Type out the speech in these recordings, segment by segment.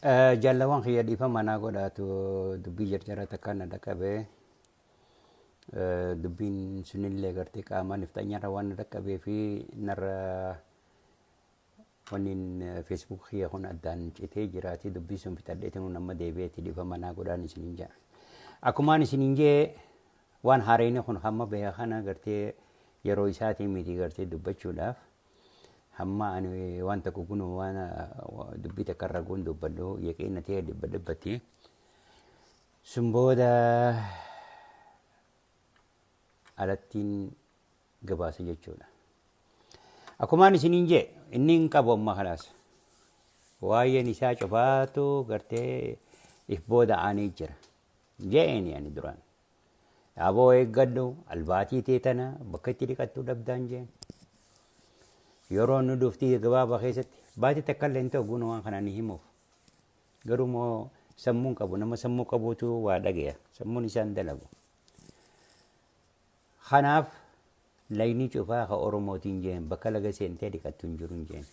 Jaallawan kiyya dhiifama naa godhaatu dubbii jarjara takka na dhaqqabe. Dubbiin sunillee gartee qaamaa nifxanyarra waan na dhaqqabee fi narra wanniin Facebook kiyya kun addaan citee jiraati dubbii sun fixadheetinuu nama deebi'eeti dhiifama naa godhaan isiniin jedha. Akkumaan isiniin jee waan haarayni kun hamma bahe kana gartee yeroo isaatii miti gartee dubbachuudhaaf. Hamma ani waan tokko kun waan dubbii takka irra guun dubbadhu yaqiina ta'e dhibba dhibbatti. Sun booda alattiin gabaasa jechuudha. Akkumaan isiniin jee inni hin qabu amma kalaas. Waa'een isaa cufaatu gartee if booda aanee jira. Je'eeni ani duraan. Aboo eeggadhu albaatii tee tana bakka itti dhiqattu dhabdaan jeen. Yeroo nu dhuftii gabaabaa keessatti baatii takka illee hin ta'u guna waan kana ni himuuf. Garuu immoo sammuun qabu nama sammuu qabuutu waa dhageya sammuun isaan dalagu. Kanaaf laynii cufaa ka Oromootiin jeen bakka laga seentee dhiqattu hin jiru hin jeen.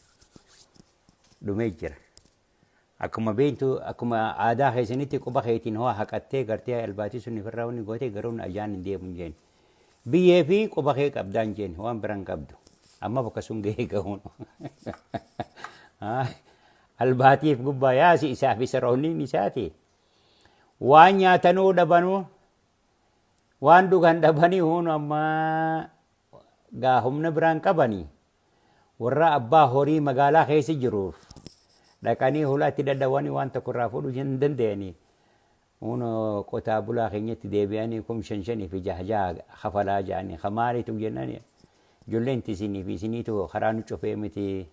Dhumee jira. Akkuma beektu akkuma aadaa keessanitti quba keetiin hoo haqattee gartee albaatii sun ofirraa wanni goote garuu ajaan hin deemu hin jeen. Biyyee fi quba kee qabdaa hin jeen waan bira hin qabdu. Amma bakka sun gahee gahuun. Albaatiif gubbaa yaasi isaa fi saroonniin isaati. Waan nyaatanuu dhabanuu waan dhugan dhabanii huun amma gaa humna biraan qabanii. Warra abbaa horii magaalaa keessa jiruuf dhaqanii hulaa itti dhadhawanii waan tokko irraa fuudhuu hin danda'anii. Huno qotaa bulaa keenyatti deebi'anii kum shan shanii fi jaha jaha kafalaa ja'anii ka maaliitu jennaan ijoolleen isinii fi isiniitu karaa nu cufee miti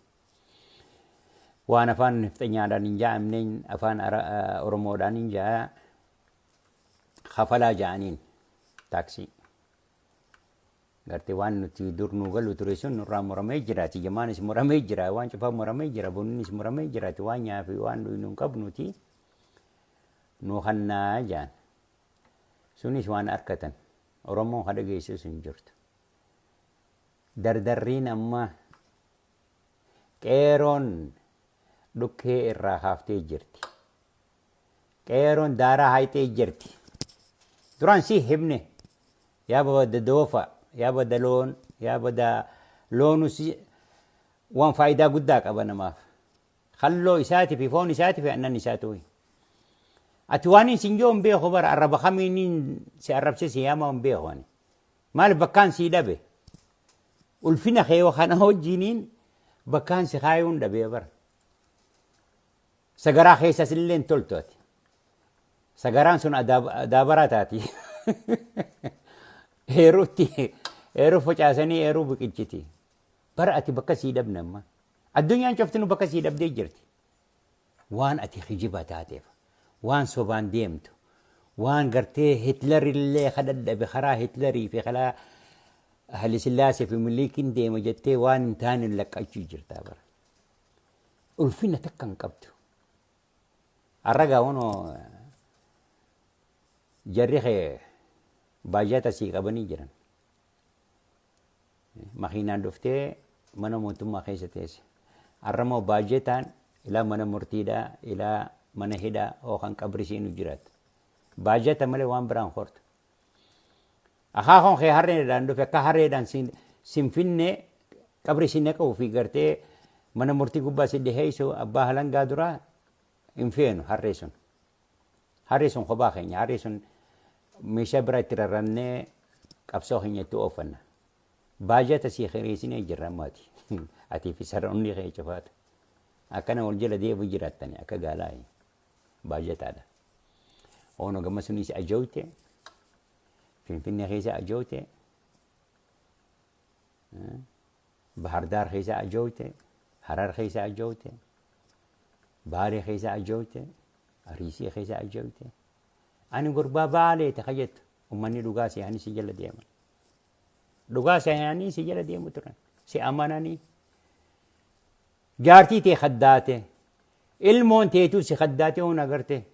waan afaan nifxanyaadhaan hin ja'amneen afaan Oromoodhaan hin ja'a kafalaa ja'aniin taaksii. Gartee waan nuti dur nuu galu ture sun nurraa muramee jiraati. Jamaanis muramee jira. Waan cufaa muramee jira. Bunnis muramee jiraati. Waan nyaafi waan dhuynu hin qabnuti. Nu hannaa jaan. Sunis waan arkatan. Oromoon ka dhageessus hin jirtu. Dardarriin amma qeeroon dhukkee irraa kaaftee jirti. Qeeroon daaraa haayxee jirti. Duraan si himne yaa bada doofa, yaa bada loon, yaa bada loonus waan faayidaa guddaa qaba namaaf. Kalloo isaatii fi foon isaatii fi annan isaatu. Ati waan hin sin hin beeku bara arraba kamiin si arrabsee si yaamaa hin beeku ani. Maaliif bakkaan sii dhabe? Ulfina kee kana wajjiniin bakkaan si kaayuun dhabee bara. Sagaraa keessas illee hin toltu ati. Sagaraan sun adaabaraa taati. Eeruutti eeruu facaasanii eeruu biqilchiti. Bara ati bakka sii dhabne amma. Addunyaan cuftinuu bakka sii dhabdee jirti. Waan ati kijiba taateef, waan sobaan deemtu, waan gartee Hitler illee ka dadhabe karaa Hitlerii fi karaa Haile Sillaasee fi Minilikiin deema jettee waan hin taane laqqachuu jirta bara. Ulfina takka hin qabdu. Har'a gaa kunoo jarri kee baajata sii qabanii jiran. Makiinaan dhuftee mana mootummaa keessa teesse. Har'a immoo baajetaan ilaa mana murtiidhaa ilaa mana hidhaa yookaan qabri isiinu jiraatu. Baajata malee waan biraan hortu. Akaakoon kee harreedhaan dhufe akka harreedhaan sin finne qabri si naquu fi gartee mana murtii gubbaa si dhiheessu abbaa halangaa duraa hin feenu harree sun. Harree sun kophaa keenya harree sun meeshaa biraa itti rarrannee qabsoo keenya itti oofanna. Baajata sii kireessinee jirra amma ati. Atii fi saroonni kee cufaatu. Akkana wal jala deemu jiraattani akka gaalaa baajataadha. Oono gama sunis ajooyte. Finfinnee keessa ajooyte. Bahardaar keessa ajooyte. Harar keessa ajooyte. Baalee keessa ajooyte. Ariisii keessa ajooyte. Ani gurbaa Baaleeti ka jettu ummanni dhugaa se'anii si jala deeman. Dhugaa se'anii si jala deemu turan. Si amananii. Jaartii tee kaddaate. Ilmoon teetuu si kaddaate hoon agarte.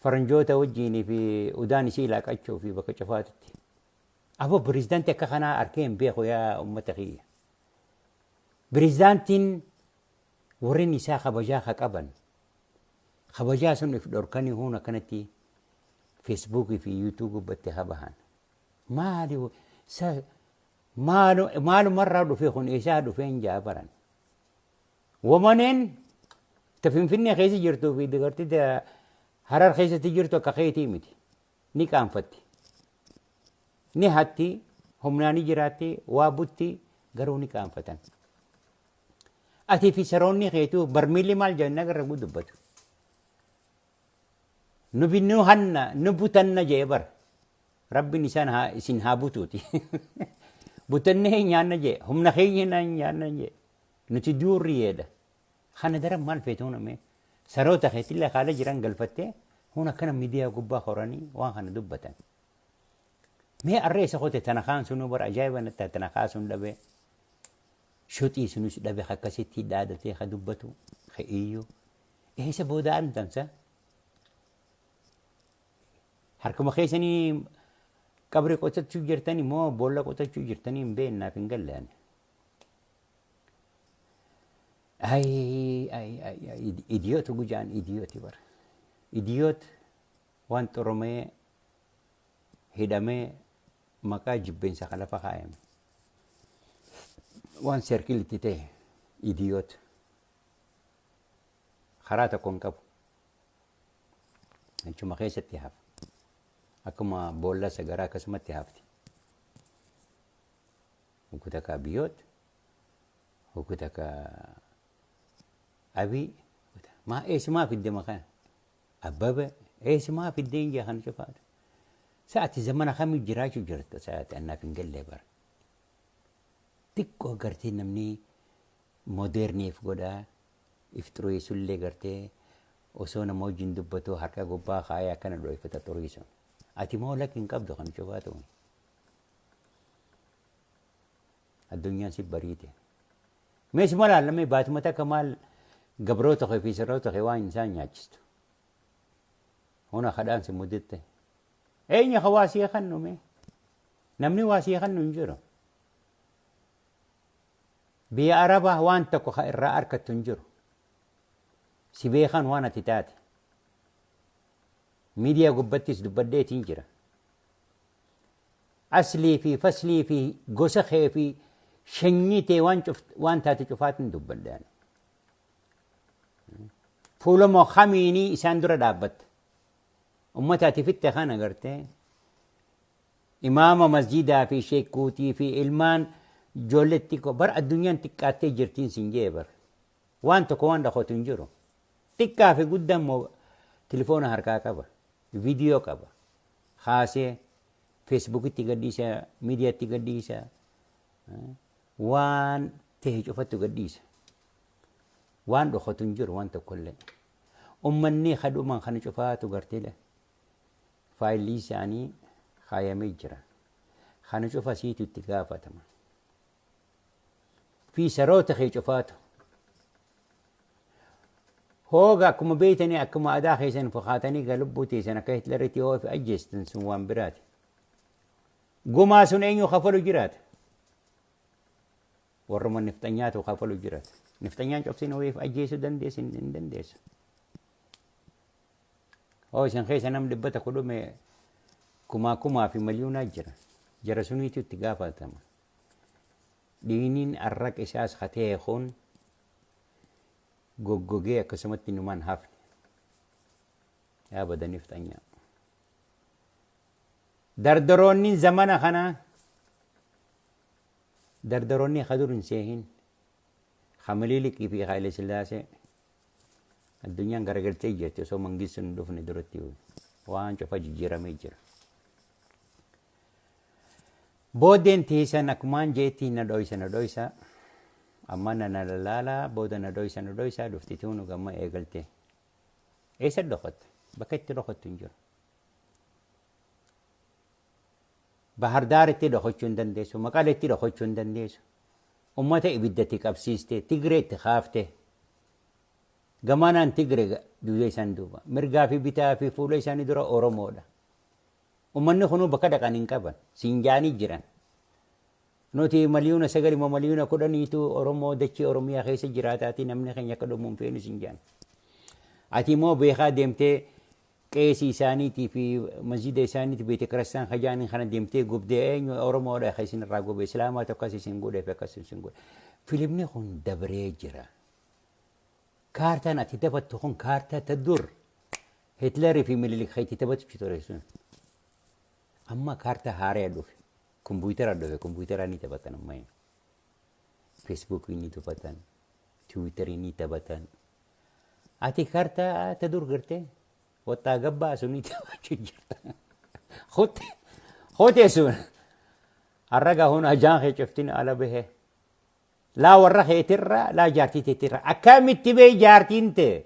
Faranjoota wajjiinii fi udaan isii laaqachuu fi bakka cufaatitti. Aboo pirezidaantii akka kanaa arkee hin beeku yaa uummata kiyya. Pirezidaantiin warreen isaa kabajaa ka qaban. Kabajaa sun if dhorkanii huun akkanatti Feesbuukii fi Yuutuub gubbatti habahan. Maali maalumarraa dhufee kun, eessaa dhufee hin jaa baran. Wamaneen ta Finfinnee keessa jirtuu fi dubartii ta Harar keessatti jirtu akka keetii miti. Ni qaanfatti. Ni hatti, humnaan ni jiraatti, waa butti, garuu ni qaanfatan. Ati fi saroonni keetuu barmiilli maal jedhan agarra dubbatu. Nu binnu hanna, nu butanna jee bar. Rabbiin isaan haa isin haa butuuti. Butannee hin nyaanna jee, humna keenya hin nyaanna jee. Nuti duurriyeedha. Kana daran maal feetu namee? Saroota keetillee haala jiran galfattee hun akkana miidiyaa gubbaa horanii waan kana dubbatan. Mee arree isa kote tana kaan sunuu bara ajaa'iba natti tana kaasuun dhabee. Shuxii sunus dhabe akkasitti dhaadatee ka dubbatu ka iyyuu. Eessa booda argamsa? Harkuma keessanii qabri qotachuu jirtanii moo boolla qotachuu jirtanii hin beeknaaf hin galle ani. Ay, ay, ay, ay, idiyoota gujaan idiyooti bara. Idiyoot waan xurumee hidhamee maqaa jibbeensa kan lafa kaayame. Waan seerkilitti ta'e idiyoot. Karaa tokko hin qabu. Achuma keessatti hafa. Akkuma boolla sagaraa akkasumatti hafti. Ukuta ka biyoot, ukuta ka abii, maa eessumaa fidde maqaa Abbaba eessumaa fiddee hin jee kana cufaatu. Sa'ati zamana kamii jiraachuu jirta sa'ati annaaf hin galle bara. Xiqqoo gartee namni moderniif godhaa if xureessullee gartee osoo nama wajjin dubbatu harka gubbaa kaayee akkana dho'ifata xurii sun. Ati moo lakki hin qabdu kana cufaatu. Addunyaan si bariite. Mees maal laallamee baatuma takka maal gabroota kee fi sirroota kee waan isaan nyaachistu. Hona kadhaan si muditte. Eenyu ka waa sii kennu mee? Namni waa sii kennu hin jiru. Biyya Arabaa waan tokko ka irraa argattu hin jiru. Si beekan waan ati taate. Miidiyaa gubbattis dubbadheetiin jira. Aslii fi faslii fi gosa kee fi shanyii tee waan waan taate cufaatiin dubbadhe ani. Fuula moo kamiinii isaan dura dhaabbatta. Ummata ati fitte kana gartee imaama masjidaa fi sheekuutii fi ilmaan ijoollee xiqqoo bar addunyaan xiqqaattee jirtiin sin jee bar. Waan tokko waan dhokatu hin jiru. Xiqqaa fi guddaan moo tilifoona harkaa qaba. Viidiyoo qaba. Kaasee feesbuukitti gadhiisa, miidiyaatti gadhiisa. Waan ta'e cufattu gadhiisa. Waan dhokatu hin jiru waan tokkollee. Ummanni kadhumaan kana cufaatu gartee faayilli isaanii kaayamee jira. Kana cufa siitu itti gaafatama. Fi saroota kee cufaatu. Hooga akkuma beeytanii akkuma adaa keessan fakaatanii ga lubbuu teessan akka Hitleritti hoo fi ajjeestan sun waan biraati. Gumaa sun eenyu kafalu jiraata? Warruma nifxanyaatu kafalu jiraata. Nifxanyaan cobsiin ho'iif ajjeesuu dandeessu hin dandeessu. Hoo isin keessa nam 100 dhume kumaa kumaa fi miliyoonaa jira. Jara suniitu itti gaafatama. Dhiigniin arraq isaas ka ta'e kun goggogee akkasumatti numaan hafne. Yaa bada nifxanyaa. Dardaroonni zamana kanaa dardaroonni ka dur hin seehin ka Mililikii fi Haile Sillaasee addunyaan garagaltee jirti osoo mangistuun hin dhufne duratti waan cufa jijjiiramee jira. Booddeen teessan akkumaan jeetti na dhoysa na dhoysa amma na na lalaala booda na dhoysa na dhoysa dhufti tuunu gamma eegalte. Eessa dhokatta? Bakka itti dhokattu hin jiru. Bahar Daaritti dhokachuu hin dandeessu, Maqaleetti dhokachuu hin dandeessu. Ummata ibiddatti qabsiiste, Tigree itti kaafte. Gamanaan Tigree duuda isaan duuba. Mirgaa fi bitaa fi fuula isaanii dura Oromoodha. Ummanni kunuu bakka dhaqan hin qaban. Siin ja'anii jiran. Nuti 9 miliyoona moo 10 miliyooniitu Oromoo dachee Oromiyaa keessa jiraataatii namni keenya akka dhumu hin feenu siin ja'an. Ati immoo beekaa deemtee qeesii isaaniitii fi masjida isaaniitii beete kiristaan kajaaniin kana deemtee gubdee eenyu Oromoodha kan isin irraa gube Islaamaatu akkas isin godhe fi akkas isin godhe. Filimni kun dabree jira. Kaartaan ati taphattu kun kaartaa ta dur Hitlerii fi Minilik kan itti taphatu ture sun. Amma kaartaa haaraa dhufe. Kompiitara dhufe kompiitara ni taphatan amma. Feesbuukii ni taphatan. Tiwiitarii ni taphatan. Ati kaartaa ta dur gartee waxxaa gabbaa sun ni taphachuu jirta. Hotee sun har'a gahuun ajaan kee cuftin ala bahee. Laa warra keetirra laa jaartii teetirra akkamitti bee jaartiin tee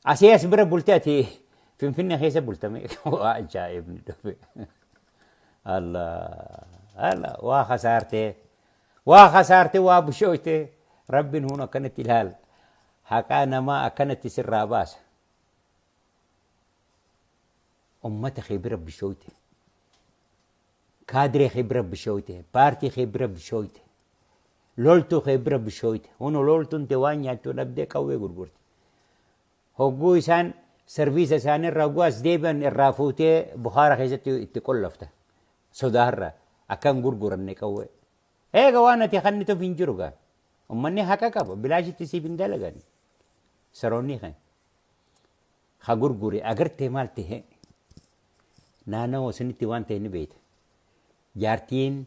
asii as bira bulte ati Finfinnee keessa bultame waa ajaa'ibni dhufe. Allah Allah waa kasaartee waa kasaartee waa bushooytee rabbiin hun akkanatti ilaal haqaa namaa akkanatti sirraa baasa. Ummata kee bira bushooyte. Kaadiree kee bira bishooyte, paartii kee bira bishooyte, loltuu kee bira bishooyte. Hunu loltuun tee waan nyaachuu dhabdee qawwee gurgurte. Hogguu isaan sarviisa isaanii irraa hogguu as deebi'an irraa fuutee Bukaara keessatti itti qollofta. Sodaarraa akka hin gurguranne qawwee. Eega waan ati kannituuf hin jiru gaa. Ummanni haqa qaba bilaashitti siif hin dalagan. Saroonni kan. Ha gurgure agartee maal tahe naannawa sunitti waan tahe ni beeyta. Jaartiin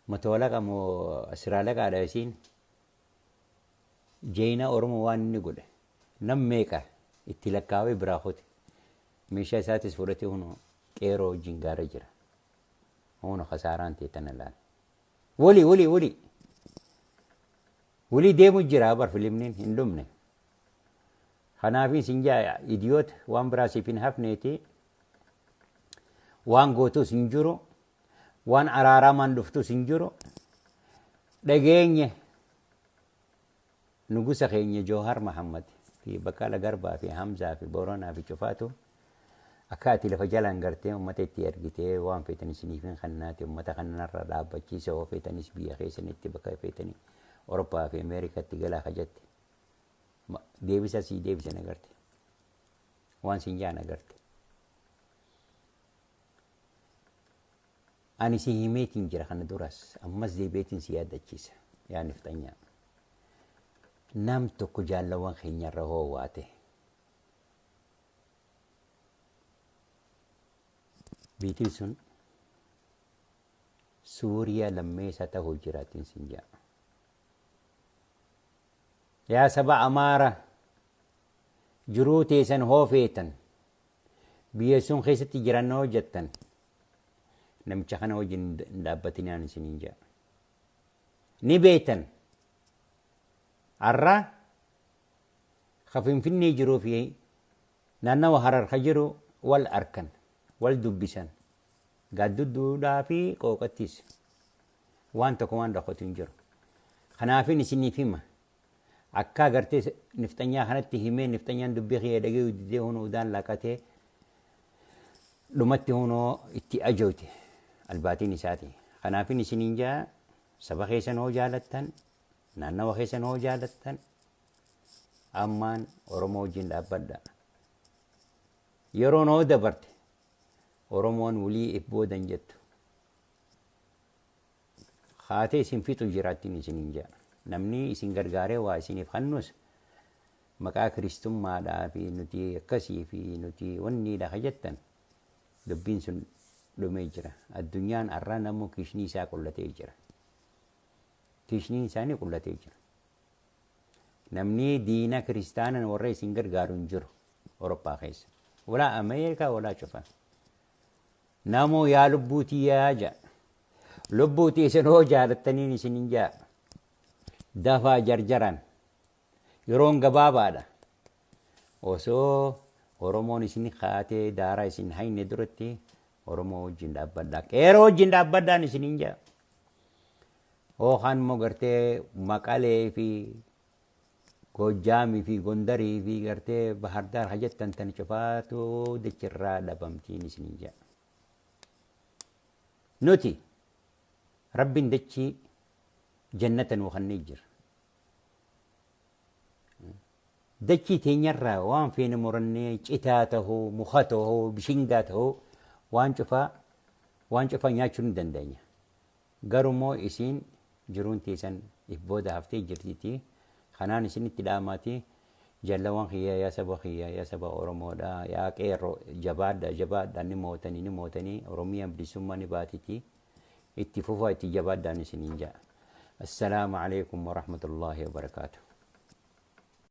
matoolaqa moo siraalaqaadha isiin jeeyna Oromoo waan inni godhe nam meeqa itti lakkaawee biraa kute meeshaa isaatis fudhatee huno qeeroo wajjin gaara jira. Huno kasaaraan tee tana laal. Wali wali wali. Wali deemu jira bar filimniin hin dhumne. Kanaafin isin jaa idiyoot waan biraa siif hin hafneeti waan gootus hin jiru waan araaramaan dhuftus hin jiru dhageenye nugusa keenya Joohar Mahammad fi Baqqala Garbaa fi Hamzaa fi Booranaa fi Cufaatu akka ati lafa jalaan gartee ummata itti ergitee waan feetan isiniif hin kannaati ummata kanarra dhaabbachiisa hoo feetanis biyya keessanitti bakka feetanii Awurooppaa fi Ameerikaatti galaa kajatte. Deebisa sii deebisan agarte. Waan siin jaan agarte. Ani si himeetiin jira kana duras ammas deebi'eetiin si yaadachiisa yaa nifxanyaa. Nam tokko jaallawwan keenyarra hoo waate. Biitiin sun Suuriyaa lammeessa ta'uu jiraatiin sin jaa. Yaa saba Amaara jiruu teessan hoo feetan biyya sun keessatti jiran hoo jettan namicha kana wajjin hin dhaabbatinaan isiniin jedha. Ni beektan har'a ka Finfinnee jiruu fi naannawa Harar ka jiru wal arkan wal dubbisan gaaddudduudhaa fi qooqattis. Waan tokko waan dhokatu hin jiru. Kanaafin isiniif hima. Akka agartee nifxanyaa kanatti himee nifxanyaan dubbii kiyya dhagayuu didee hunoo udaan laqatee dhumatti hunoo itti ajooyte albaatiin isaati. Kanaafin isiniin jaa saba keessan hoo jaalattan naannawa keessan hoo jaalattan ammaan Oromoo wajjin dhaabbadha. Yeroon hoo dabarte Oromoon wulii if boodan jettu. Haatee isin fixu jiraattiin isiniin jedha. Namni isin gargaaree waa isiniif kennus maqaa kiristummaadhaa fi nuti akkasii fi nuti wanniidha ka jettan dubbiin sun dhumee jira. Addunyaan har'a namuu kiishnii isaa qullatee jira. Kiishniin isaanii qullatee jira. Namni diina kiristaanan warra isin gargaaru hin jiru Awurooppaa keessa. Walaa Ameerikaa walaa cufa. Namoo yaa lubbuu tiyyaa ja'a. Lubbuu teessan hoo jaalattaniin isinin ja'a. Dafaa jarjaran. Yeroon gabaabaadha. Osoo Oromoon isin kaatee daaraa isin hayne duratti Oromoo wajjin dhaabbadhaa. Qeeroo wajjin dhaabbadhaan isinin ja'a. Hookaan immoo gartee Maqalee fi Goojjaamii fi Gondarii fi gartee Bahardaar ha jettan tan cufaatu dachirraa dhabamtiin isinin jedha. Nuti Rabbiin dachii jannata nuu kennee jira. Dachii teenyarraa waan feene murannee, citaa tahuu, muka tahuu, bishingaa tahuu, waan cufaa waan cufaa nyaachuu ni dandeenya. Garumoo isiin jiruun teessan if booda haftee jirtiti. Kanaan isinitti dhaamaati. Jallawwan kiyya, yaa saba kiyya, yaa saba Oromoodha, yaa qeerroo, jabaadha, jabaadha, ni mootanii, ni mootanii, Oromiyaan bilisummaa ni baatiti. Itti fufaa, itti jabaadhaan isiniin ja'a. Assalaamu alaikum warahmatullaahi wabarakaatuh.